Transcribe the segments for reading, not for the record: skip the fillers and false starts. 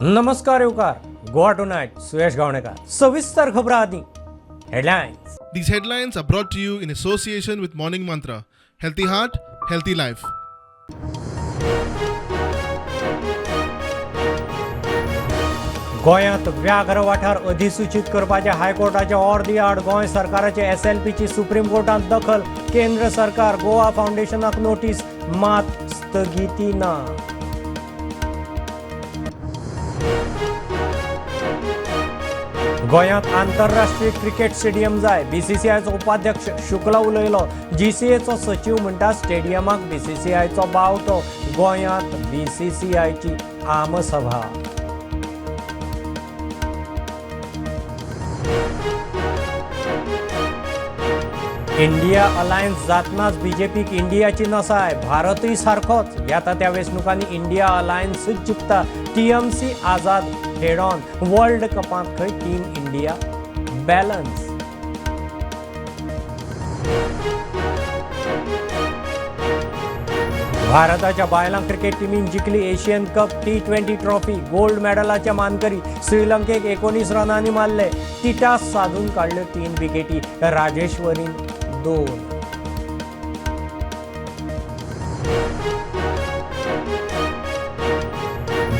नमस्कार येवकार गोवा टुनायट सुयश गावणेकर. सविस्तर खबरां आदी headlines. These headlines are brought to you in association with Morning Mantra. Healthy heart, healthy life. गोंयांत व्याघ्र वाठार अधिसूचीत करपाचे हायकोर्टाच्या ऑर्दी आड गोंय सरकाराचे एसएलपीची सुप्रीम कोर्टांत दखल. केंद्र सरकार गोवा फावंडेशनाक नोटीस, मात स्थगिती ना. गोंयांत आंतरराष्ट्रीय क्रिकेट स्टेडियम जाय, बीसीसीआयचो उपाध्यक्ष शुक्ला उलयलो. जीसीएचो सचीव म्हणटा स्टेडियमाक बीसीसीआयचो बावटो. गोंयांत बीसीसीआयची आमसभा. इंडिया अलायन्स जातनाच बीजेपीक इंडियाची नसाय, भारतूय सारकोच. येता त्या वेंचणुकांनी इंडिया अलायन्सूच जिखता. TMC Azad head on. World कपांत खंय टीम इंडिया बॅलन्स. भारताच्या बायलां क्रिकेट टिमीन जिखली Asian cup T20 trophy. Gold मेडलाचे मानकरी. श्रीलंकेक 19 रनांनी मारले. तिटास साधून काडल्यो 3 विकेटी, राजेश्वरीन 2.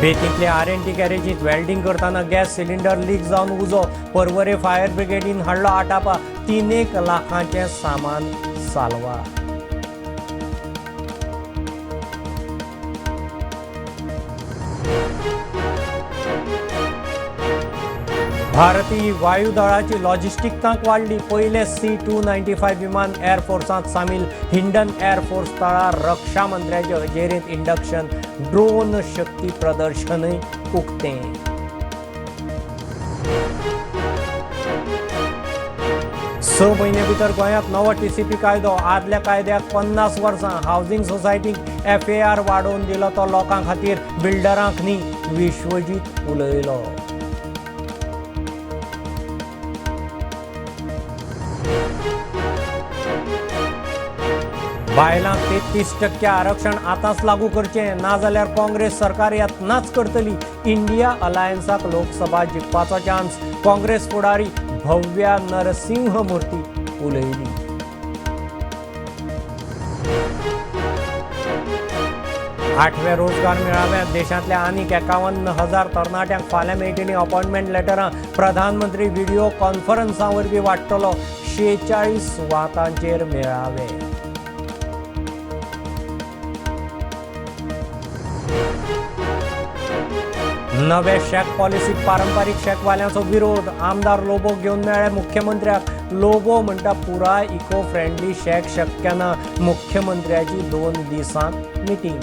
बेतींतले RNT गॅरेजींत वेल्डिंग करतना गॅस सिलिंडर लीक जावन उजो. पर्वरे फायर ब्रिगेडीन हाडलो आटापा. 3 लाखांचें सामान साल्वार. भारतीय वायुदळाची लॉजिस्टीक तांक वाडली. पयले C-295 विमान एअरफोर्सांत सामील. हिंडन एअरफोर्स तळार रक्षा मंत्र्याचे हजेरेंत इंडक्शन. ड्रोन शक्ती प्रदर्शनय उक्तें. 6 म्हयने भितर गोंयांत नवो टीसीपी कायदो. आदल्या कायद्याक 50 वर्सां. हावजिंग सोसायटीक FAR वाडोवन दिलो तो लोकां खातीर, बिल्डरांक न्ही, विश्वजीत उलयलो. बायलांक 33% आरक्षण आतांच लागू करचें, नाजाल्यार काँग्रेस सरकार यत्नाच करतली. इंडिया अलायन्साक लोकसभा जिखपाचो चान्स. काँग्रेस फुडारी भव्या नरसिंह मूर्ती उलयली. 8व्या रोजगार मेळाव्यांत देशांतल्या आनीक 51,000 तरणाट्यांक फाल्यां मेळटली अपॉयंटमेंट लेटरां. प्रधानमंत्री व्हिडिओ कॉन्फरन्सा वरवीं वाडटलो. 46 सुवातांचेर मेळावे. नवे शॅक पॉलिसीक पारंपारीक शॅकवाल्यांचो विरोध. आमदार लोबो घेवन मेळ्ळे मुख्यमंत्र्याक. लोबो म्हणटा पुराय इको फ्रेंडली शॅक शक्य ना. मुख्यमंत्र्याची 2 दिसांत मिटींग.